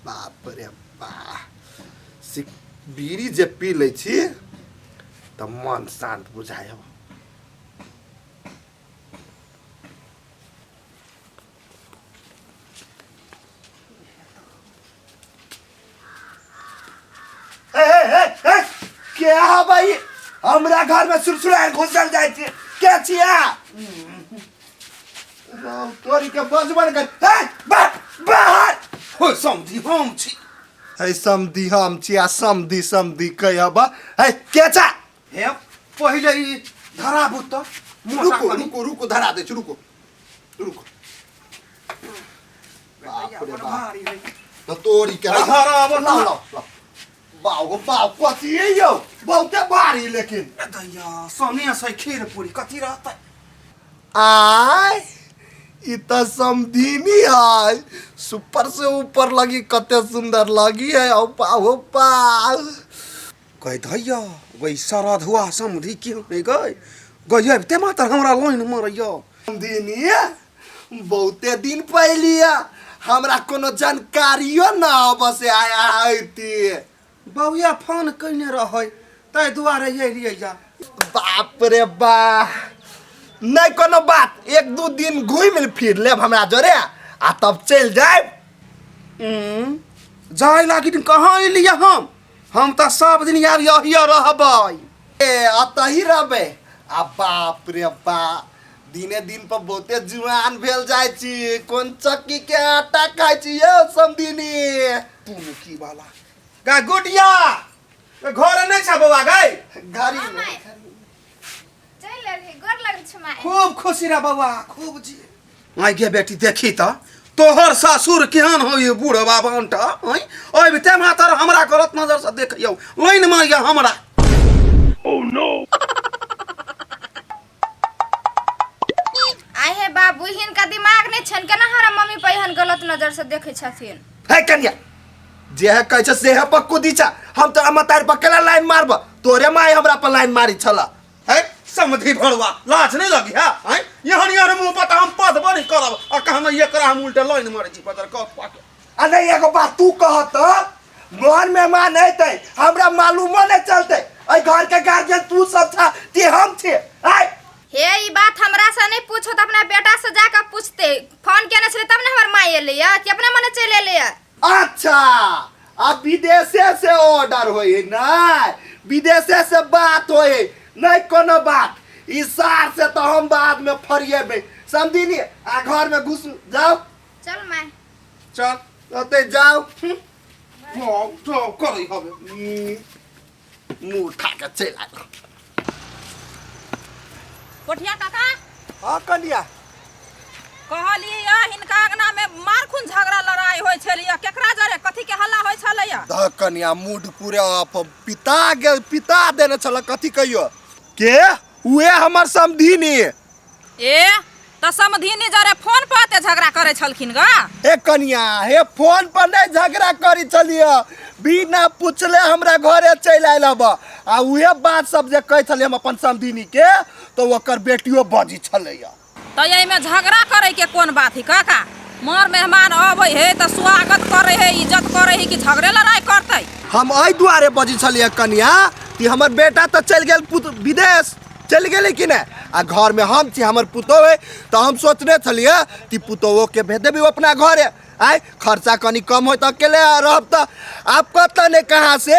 बाप रे बा, बीड़ी जे पी लै छी तऽ मन शान्त बुझाय। ए, ए, ए, ए, के है भाई हमरा घर में सुरसुरायल घुसल जाइ छी के छिया राम तोरी के बजबन कर ए, बाहर हो समझी हम छी। है समधी हम छी आ समधी समधी कहब है के छा? हे पहिले ई धराबू त मोटा रुको कनी। रुको रुको, धरा दै छी, रुको रुको। बाप रे बाप, भारी है। त तोरी के धराब। लाओ लाओ लाओ। बाप गो बाप, कथी है यौ, बहुते भारी लेकिन। दैया सोने से खीर पूरी कथी रहतै? आय ई त समधिनी है, सुपर से ऊपर लगी, कते सुंदर लगी है। औ पाओ पाओ गई धैया गई शरद हुआ समधि क्यों नहीं गई गई अबिते मात्र हमरा लाइन मरैया। समधिनी बहुते दिन पहले हमरा कोनो जानकारियो न बसे आया आती। बौआ फोन कयने रहै ताहि दुआरे एलियै जा। बाप रे बा, नहीं कोनो बात, एक दू दिन घूमि फिर लेब हमरा जोरे आ तब चलि जायब। जाय लागी दिन कहाँ एलियै हम? हम तऽ सब दिन यार यही रहबै। ए अतही रहबै। आ बाप रे बा, दिने दिन पर बहुते जुआन भेल जाइ छी, कोन चक्की के आटा खाइ छी यौ समधिनी? तू की वाला गा गुडिया घर नहीं छ बौआ गई? घरी हाँ, माय। चलि एलही, गोर लगै छी माय। खूब खुशी रह बौआ, खूब जी। आइ गे बेटी, देखी त तोहर ससुर केहन हो, ये बूढ़वा बांटा आइ अबिते मातर हमरा गलत नजर से देखियौ, लाइन मारिया हमरा। आइ हे बाबू, हिनका दिमाग नहि छनि, केना हमरा मम्मी पर एहन गलत नजर से देखै छथिन? हे कन्या, जे है कहै छै से है पक्कू दिछा। हम तोरा मतार पर केना लाइन मारब? तोरे माय हमरा पर लाइन मारी छल। है समझी भड़वा, लाज नहीं लगी है? हैं यहाँ यार मुंह पर हम पद बड़ी करब आ कहना एकरा हम उल्टे लाइन मारै छी पदर कह पाके। आ नहीं एगो बात तू कह त, मोहन मेहमान अयतै हमरा मालूमो नहीं चलतै, एहि घर के गार्जियन तू सब छा ते हम छे? आय हे ई बात हमरा से नहीं पूछो त अपना बेटा से जाकर पूछते। फोन केने छलै तब ने हमर माय एलै कि अपने मने चलि एलै? अच्छा, अब विदेशे से ऑर्डर होई ना, विदेशे से बात होई? नहीं कोनो बात, ई सार से तो हम बाद में फरिएबे। समझी नी? आ घर में घुस जाओ। चल माय। चल। ओते जाओ। जाओ जाओ करै हवे। मुंह उठा के चलि आयल। कोठिया काका। हाँ कनिया। कहलियै या हिनका अंगना में मारखुन झगड़ा लड़ाई होइ छलैया, केकरा जरे कथी के हल्ला होइ छलैया? ध कनिया, मूड पूरे ऑफ, पिता गेल, पिता देने छल। कथी कहियो के उहे हमर समधिनी। ए त समधिनी जरे फोन पर एते झगड़ा करै छलखिन गा? हे कनिया, हे फोन पर नहीं झगड़ा करी छलियै, बिना पूछले हमरा घरे चलि आयल हब आ उहे बात सब जे कहै छलियै हम अपन समधिनी के, तऽ ओकर बेटियो बजी छलैया। त एहिमे झगड़ा करे के कोन बात है काका? मर मेहमान अबै है त स्वागत करे है, इज्जत करे है कि झगड़े लड़ाई करतै? हम एहि दुआरे बजै छलियै कनिया कि हमर बेटा तऽ चलि गेल पुत विदेश चलि गेलै कि नहि, आ घरमे हम छी, हमर पुतोह है, तऽ हम सोचने छलियै कि पुतोहोके भेज देबै अपना घरे, आइ खर्चा कनि कम होय तऽ अकेले रहब। तऽ आब कतऽ ने कहाँ से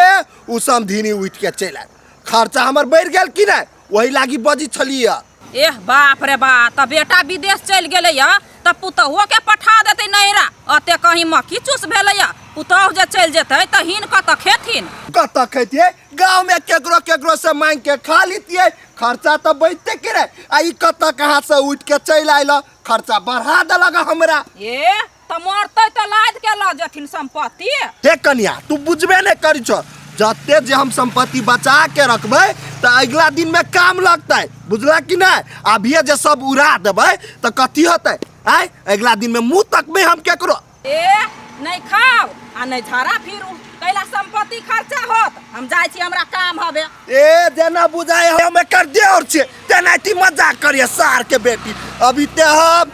ओ समधिनी उठि के चलि आयल, खर्चा हमर बढ़ि गेल कि नहि, ओहि लागी बजै छलियै। एह बाप रे बा, त बेटा विदेश चलि गेलै या त पुतहुओ के पठा देतै नैरा। अते कहीं मक्खी चूस भेलै या, पुतहु जे चलि जेतै त हिन कतऽ खेथिन? कतऽ खेतियै? गाँवमे केकरो केकरो से मांगि के खा लितियै, खर्चा तऽ बढ़िते के रहै। आ ई कतऽ कहाँ से उठि के चलि आयल, खर्चा बढ़ा देलक हमरा। ए त मरतै त लादि के लऽ जेथिन सम्पत्ति। हे कनिया, तू बुझबे नहि करी छौ, जते जे हम संपत्ति बचा के रखबै तऽ अगिला दिन में काम लगतै, बुझला कि नहि? अभिये जे सब उड़ा देबै तऽ कथी होतै? आय अगिला दिन में मुंह तकबै हम केकरो? ए नहीं खाओ आ नहीं झाड़ा फिरू, कैला संपत्ति खर्चा होत। हम जाइ छी, हमरा काम हबे। ए जेना बुझाय हम एकर देवर छियै तेनाहिते मजाक करिए सार के बेटी। अभी ते हम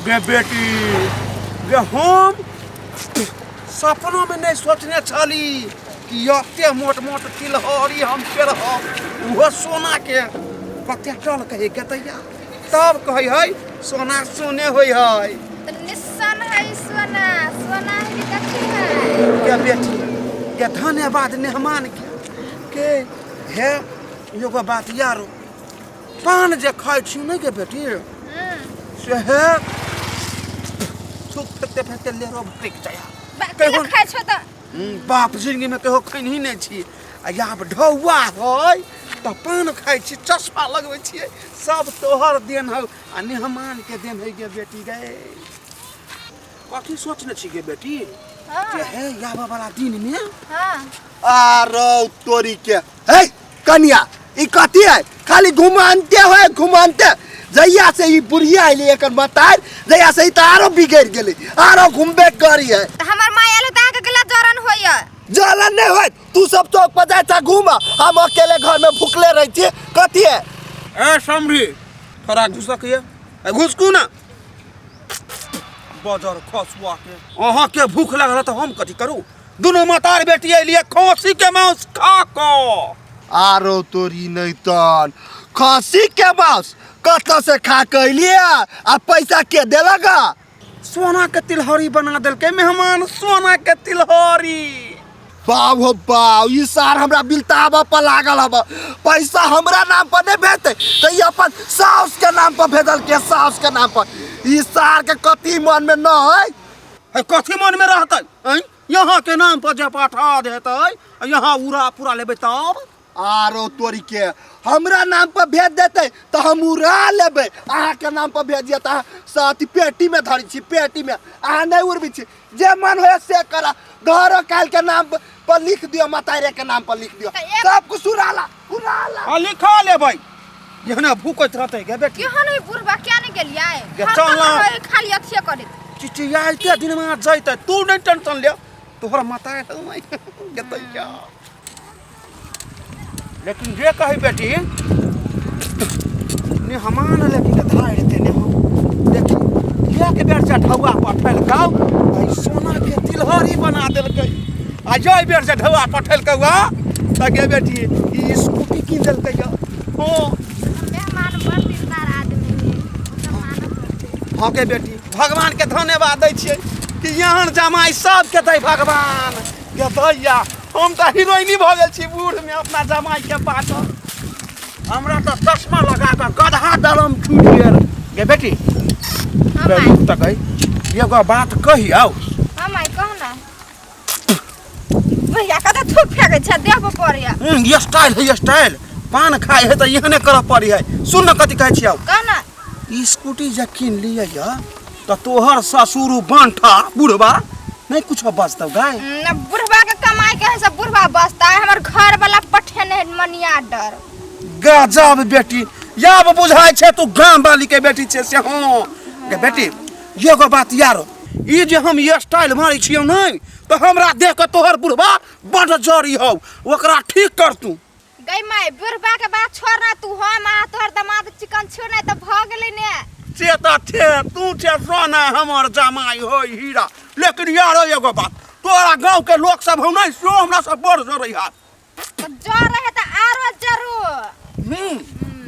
गे बेटी गे, हम सपनो में नहीं सोचने छली कि एते मोट मोट तिलहरी हम पेरहब, उहो सोना के। कते टल कहे गेतैया तब कहै है सोना सोने होइ है। तऽ निस्सन है सोना, सोना है कि कथी है? के बेटी के धन्यवाद मेहमान के हे एगो बात यारो, पान जे खाइ छी नहि के बेटी से हे थूक फेंकते फेंकते लेरो भटकि जाय। कहियो खाइ छौ तऽ? बाप जिंदगी में कहियो खैनही नहि छी, आ आब ढौआ है तऽ पान खाइ छी, चश्मा लगबै छियै, सब तोहर देन हौ आ मेहमान के देन है गे बेटी गे। कथी सोचने छी गे बेटी? जे हे आबऽ वाला दिन में आ रौ तोरी के हे कनिया, ई कथी है? खाली घुमानते है घुमानते। जहिया से ई बुढ़िया अयली एकर मतार, जहिया से ई तऽ आरो बिगड़ि गेलै, आरो घुमबे करी है। तऽ हमर माय आयल तऽ अहाँके गला जरन होइए। जलन नहीं होय, तू सब चौक पर जाय छा घूम, हम अकेले घर में भुखले रह छी। कथी है? ए समरी थोड़ा घुसकिए, ए घुसकू ना बजर खसुआ के। अहाँ के भूख लागल तऽ हम कथी करू? दुनू मतार बेटी अयलियै खसी के मांस खा कऽ। आरो तोरी नहीं तन खसी के मांस कतऽ से खा के अयलियै आ पैसा के देलक? सोना के तिलहरी बना देलकै मेहमान, सोना के तिलहरी। बाप हो बाप, ई सार हमरा बिलताबऽ पर लागल हब। पैसा हमरा नाम पर नहीं भेजते तऽ ई अपन साउस के नाम पर भेजलकै, साउस के नाम पर। ई सार के कथी मन में न है? है कथी मन में रहतै? ऐं यहाँ के नाम पर जे पठा देतै, यहाँ उड़ा पूरा लेबै तब। आरो तोरी के हमरा नाम पर भेज देतै तऽ हम उड़ा लेबै, अहाँ के नाम पर भेजिए तऽ अहाँ अथी पेटी में धरै छी, पेटी में अहाँ नहीं उड़बै छी। जे मन होय से करा, घर काल्हि के नाम पर लिख दियौ, मतारे के नाम पर लिख दियौ, सब कुछ उड़ाला उड़ाला। हाँ लिखा लेबै, एहने भूकैत रहतै गे बेटी। केहन है बुढ़बा, क्या नहीं गेलियै? गे चल ना। खाली अथिये करैत चिचियाइते दिनमा जैतै, तू नहीं टेंशन ले, तोहर माता गेतैया। लेकिन जे कही बेटी ने हमान, लेकिन धारि देने हो देखी एक बेर से ढौआ पठेलकौ तऽ सोना के तिलहरी बना देलकै, आ जाहि बेर से ढौआ पठेलकौ तऽ गे बेटी ई स्कूटी कीन देलकै। हँ मेहमान बड़ दिलदार आदमी है। हाँ गे बेटी, भगवान के धन्यवाद दै छियै कि एहन जमाई सबके दै भगवान। गे भैया हम तऽ हीरोइनी भऽ गेल छी बूढ़ में अपना जमाई के पाछा। हमरा तऽ चश्मा लगा कऽ गदहा दलम छूटि गेल। गे बेटी तऽ कही एगो बात कही आउ। हाँ माई कह ना। भैया कतऽ थूक फेंकै छै देह पर पड़ैया। ये स्टाइल है, ये स्टाइल पान खाइ है तऽ एहने करऽ पड़ी है। सुन न कथी कहै छी आउ। कह ना। स्कूटी जे कीन लियै तऽ तोहर ससुर बांठा बुढ़बा नहीं कुछ बचतौ गाय। न बुढ़बा के कमाई के है सब बुढ़बा बचता है, हमर घर वाला पठेने है मनिया डर। गजब बेटी, याब बुझाइ छै तू गाम वाली के बेटी छै से। हाँ गे बेटी एगो बात यार, ई जे हम ये स्टाइल मारै छियौ नहि तऽ हमरा देख के तोहर बुढ़बा बड जरी हौ, ओकरा ठीक कर तू। गई माय बुढ़बा के बात छोड़ ना तू, हम आ तोहर दमाद चिकन छौ नहीं तऽ भऽ गेलै ने। से तऽ छे, तू छे सोना हमर जमाई हो हीरा। लेकिन यार एगो बात, तोरा गाँव के लोग सब हौ नहीं सेहो हमरा सब बड़ जरै है। तऽ जर है तऽ आरो जरू।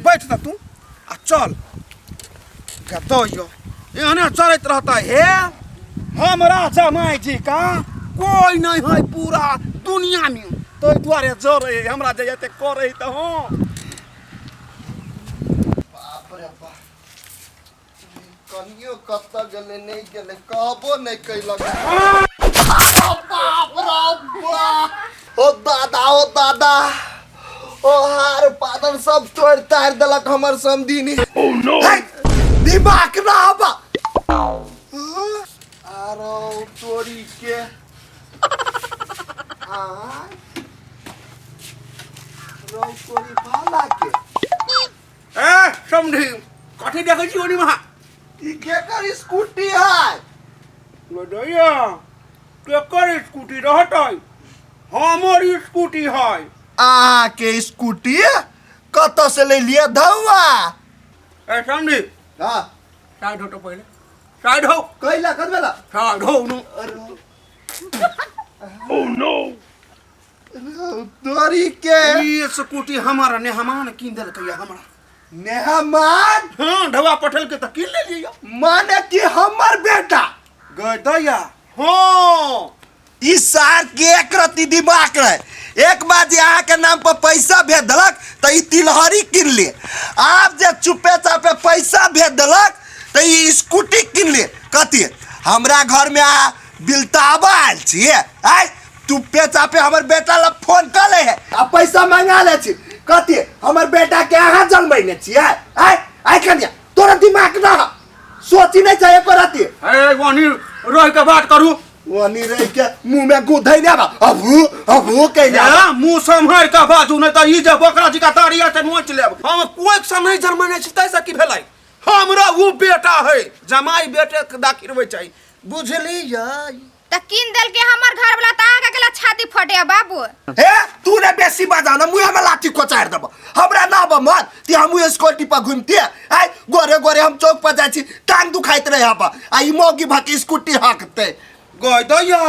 बैठ तऽ तू आ चल गतयो एहने चलैत रहता हे। हमरा जमाई जी का कोई नहीं है पूरा दुनिया में, ताहि दुआरे जरै है हमरा जे एते करै तऽ। हाँ बाप रे बाप, कनियो कतऽ गेलै नहि गेलै कहबो नहि कैलक। बाप रे बाप, ओ दादा ओ दादा, ओ हार पादन सब तोड़ि तारि देलक हमर समधिनी। दिमाग ना हबा आरो तोरी के आ रौ तोरी भाला के। ए समधी कथी देखै छी ओनी वहाँ? ई केकर स्कूटी है? दैया केकर स्कूटी रहतै? हमर स्कूटी है। अहाँ के स्कूटी कतऽ से ले लिअ धौआ? ए समधी हाँ साइड हो तो पहिले, साइड हो। कैला कदबेला? साइड हो नु। अरे तोरी के ई स्कूटी हमर नेहमान कीन देलकै हमरा। नेहमान? हाँ, ढवा पठल के तऽ कीन लेलियै। माने कि हमर बेटा गदैया। हाँ, ई सार के एक रत्ती दिमाग रहे। एक बार जे अहाँ के नाम पर पैसा भेज देलक तऽ ई तिलहरी कीन ले, आब जे चुपे चापे पैसा भेज देलक तऽ ई स्कूटी कीन ले। कथी हमरा घर में अहाँ बिलताबा आयल छियै? आय चुपे चापे हमर बेटा लग फोन कऽ ले है आ पैसा मंगा ले छी। कथी हमर बेटा के अहाँ जन्मैने छियै? आय आय कनिया, तोरा दिमाग ना सोची नहीं चाहिए एको रत्ती। ए वनी रह के बात करू। वनी रह के मुंह में गुधै ने बा, अबू अबू कइले। ए, मुंह सम्हारि के बाजू, नहीं तऽ ई जे बकरा जी का दाढ़ी छै नोच लेब। हम कोइ से नहीं जन्मने छी तैसे की भेलै? हमरा उ बेटा है, जमाई बेटे के दाखिल होइ छै, बुझलियै? त कीन देलके हमर घर वाला त अहाँ के छाती फटे बाबू। हे तू ने बेसी बजा ना, मुँह में लाठी कोचार देब। हमरा ना बा मन ती हम स्कूटी पर घूमते आय, गोरे गोरे हम चौक पर जाइ छी, टांग दुखाइत रहे हब आ ई मौगी भाकी स्कूटी हकते। गय दैया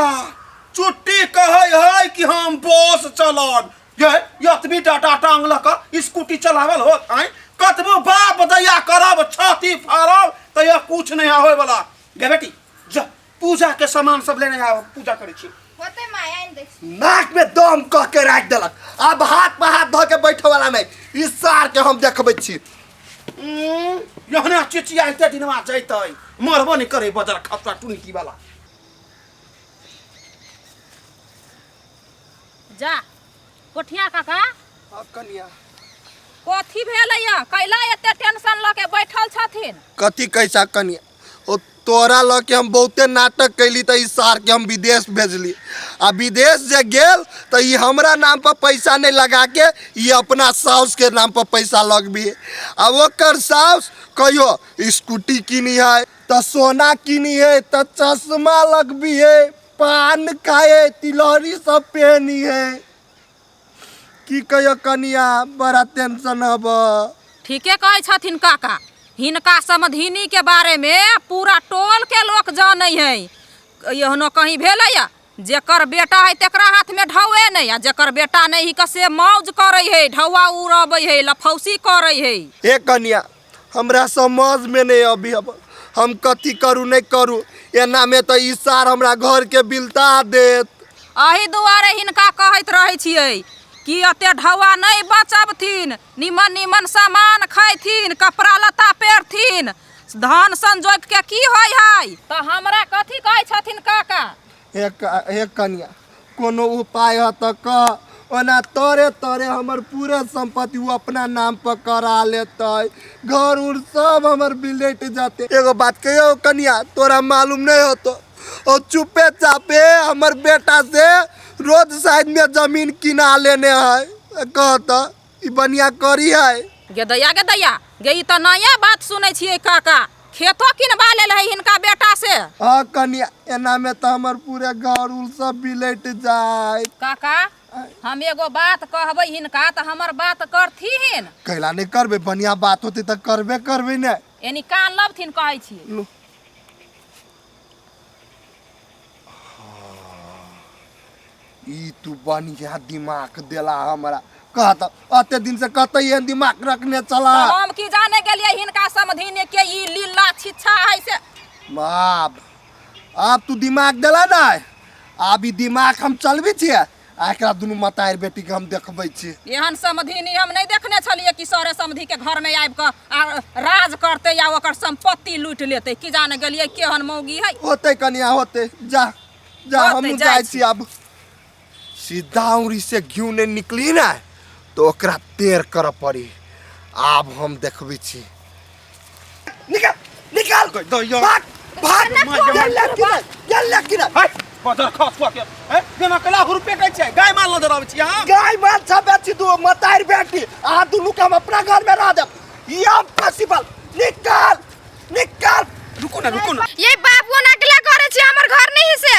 चुट्टी कहै है कि हम बस चलब। ये यतबी टाटा टांग लऽ कऽ स्कूटी चलावल होत? आँय, कतबो बाप दैया करब, छाती फाड़ब, तैया कुछ नहीं होय वाला। गे बेटी, जा पूजा के सामान सब लेने आओ, पूजा करै छी। होते माय आनि दै छी। नाक में दम कह के राखि देलक, आब हाथ पर हाथ धऽ के बैठे वाला नहीं, ई सार के हम देखबै छी। यहने चिचियाइते दिनवा जैतै, मरबो नहीं करै बजर खतरा टुनकी वाला। जा कोठिया काका। कनिया कथी भेलैया? कैला एते टेंशन लऽ के बैठल छथिन? कथी कैसा कनिया, ओ तोरा लऽ के हम बहुते नाटक कैली तऽ ई सार के हम विदेश भेजली, आ विदेश जे गेल तऽ ई हमरा नाम पर पैसा नहीं लगा के ई अपना साउस के नाम पर पैसा लगबी, आ ओकर साउस कहियो स्कूटी किनी है तऽ सोना किनी है तऽ चश्मा लगबी है, पान खाए, तिलहरी सब पहनी है। की कहियो कनिया, बड़ा टेंशन हब। ठीके कहै छथिन काका, हिनका समधिनी के बारे में पूरा टोल के लोक जानै है। एहनो कहीं भेलैया जेकर बेटा है तेकरा हाथ में ढौए नहीं, आ जेकर बेटा नहीं है से मौज करै है, ढौआ उड़बै है, लफौसी करै है। हे कनिया, हमरा समझ में नहीं अभी अब हम कथी करू नहीं करू, एना में तो ई सार हमरा घर के बिलता देत। एहि दुआरे हिनका कहैत रहै छियै कि एते ढौआ नहीं बचबथिन, निमन निमन सामान खैथिन, कपड़ा लत्ता पहिरथिन, धन संजोग के की होइ है। तऽ हमरा कथी कहै छथिन काका? हे कनिया, कोनो उपाय ह तऽ कह, ओना तोरे तोरे हमर पूरा संपत्ति वो अपना नाम पर करा लेतै, घर उर सब हमर बिलट जाते। एगो बात कहियो कनिया, तोरा मालूम नहीं होतो, और चुपे चापे हमर बेटा से रोड साइड में जमीन किना लेने है, कहत ई बढ़िया करी है। गेदैया गेदैया गे, ई तऽ नया बात सुनै छियै काका, खेतो किनबा लेल है हिनका बेटा से। हाँ कनिया, एना में तो हमर पूरे घर उर सब बिलट जाए। काका हम एगो बात कहबै हिनका तऽ हमर बात करथिन? कैला नहीं करबे, बढ़िया बात होते तऽ करबे करबे ने। यानी कान लबथिन कहै छियै। ई तू बढ़िया दिमाग देला हमरा, कहत अते दिन से कतै एहन दिमाग रखने चला। हम की जाने गेलियै हिनका समधिन के ई लीला छिच्छा है से। बाप आब तू दिमाग देला ना, आब ई दिमाग हम चलबै छियै, आ एकरा दुनू मतारि बेटी के हम देखबै छियै। एहन समधिनी हम नहीं देखने छलियै कि सरे समधि के घर में आबि कऽ आ राज करतै या ओकर संपत्ति लूटि लेतै, की जाने गेलियै केहन मौगी है। होतै कनिया होतै, जा जा होतै, हमहूँ जाइ जाइ छी। छी। आब सीधा उंगरी से घी नहीं निकली ना तो ओकरा तेर करऽ पड़ी, आब हम देखबै छी। निकाल निकाल, भाग भाग, गेल किना गेल किना। बदर खस के ए केना कला हुरपे कहै छै, गाय माल नजर आबै छी अहाँ? गाय माल सब बेची दू मतारि बेटी, अहाँ दुनू के हम अपना घर में रह देब, ई पॉसिबल। निकाल निकाल। रुकू ना रुकू ना। ये बाबू नकला करे छी हमर घर नहीं से।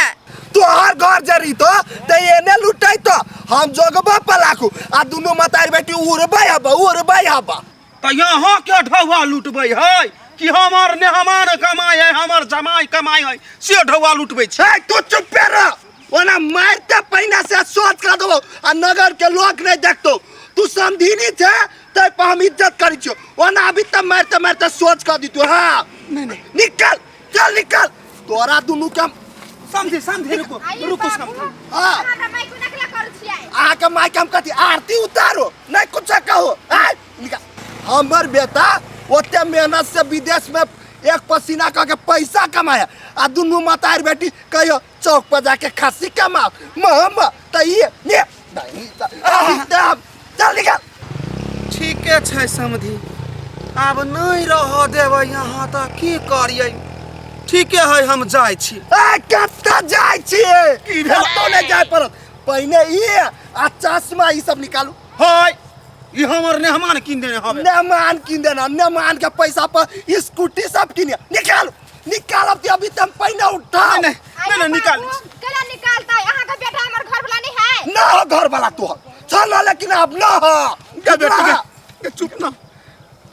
तोहर घर जरी तो ते एने लुटै तो हम जोगबा पलाखू, आ दुनू मतारि बेटी उड़बै हबा उड़बै हबा। तऽ यहाँ के ढौआ लुटबै है कि हमर ने हमार कमाई है, हमर जमाई कमाई है से ढौआ लुटबै छै? हे तू चुप पे रह, ओना मारते पहिने से सोच कर देबो आ नगर के लोक नहीं देखतो। तू समधिनी छे तै पर हम इज्जत करै छियो, ओना अभी तक मारते मारते सोच कर दितो। हाँ नहीं नहीं निकल, चल निकल, तोरा दुनू के हम समझी समझी, रुको आइए रुको बाबू, समझी। हाँ। हमरा माइक नकला करै छियै। अहाँके मायके हम कथी आरती उतारो नहीं कुछ कहो। आय, निकाल। हमर बेटा ओते मेहनत से विदेश में एक पसीना कह के पैसा कमाया आ दुनू मतार बेटी कहियो चौक पर जाके खस्सी कमाओ मम त ई ने नहीं त अभी त हम चल निकल। ठीके छै समधी, आब नहीं रह देबै यहाँ तऽ की करियै। ठीके है, हम जाइ छी। ए कतऽ जाइ छियै? की भेल? कतौ नहि जाय पड़त, पहिने ई आ चश्मा ई सब निकालू। है ई हमर मेहमान कीन देने हवे। मेहमान कीन देना, मेहमान के पैसा पर स्कूटी सब किनिया। निकालू निकालब त अभी तम पहिने उठाओ। नहीं नहीं नहीं निकाल। केला निकालतै? अहाँके बेटा हमर घर वाला नहीं है। ना हो घर वाला तोहर चल ना, लेकिन अब ना हो। गे बेटी गे, गे चुप ना।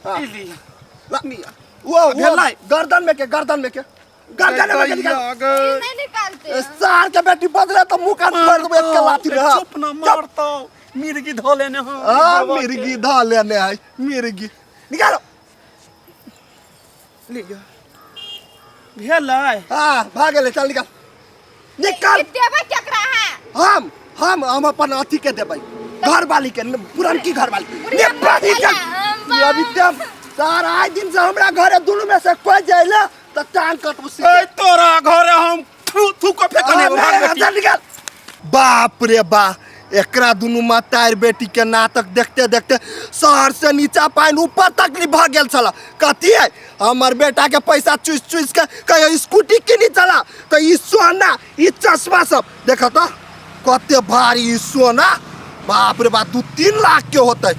हाँ। ई लिया। लिया। वो भेलै? गर्दन में के, गर्दन में के, गर्दन में के निकाल। गे। नहीं निकालते। सार के बेटी बदले तो मुंह कान फोड़ देबो एक के लाठी में। हाँ। चुप ना, मारतौ मिर्गी धो लेने हो। हाँ मिर्गी ध लेने है मिर्गी। निकालो। लिया। भेलै? हाँ भाग गेलै, चल निकाल निकाल। ई देबै केकरा है? हम अपन अथी के देबै, घरवाली के, पुरनकी घरवाली। बुढ़िया निपटी के। मर ई अभी ते सार आइ दिन से हमरा घरे दुनू में से कोई जाइले त टांग कटबू सीधे। ए तोरा घरे हम थू थू को फेकने हाँ, भाग नहीं, बेटी। चल निकाल। बाप रे बा, एकरा दुनू मतार बेटी के नाटक देखते देखते शहर से नीचा पानि ऊपर तक नहीं भऽ गेल छल। कथी है हमर बेटा के पैसा चूस चूस के कहियो स्कूटी किनी चला तऽ ई सोना ई चश्मा सब देख तऽ कते भारी ई सोना, बाप रे बाप 2-3 लाख के होतै।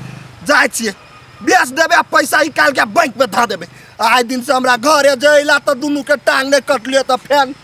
जाइ छियै बेच देबै आ पैसा निकाल के बैंक में धऽ देबै। आइ दिन से हमरा घरे जैला तऽ दुनू के टांग नहि कटलियै तऽ फेन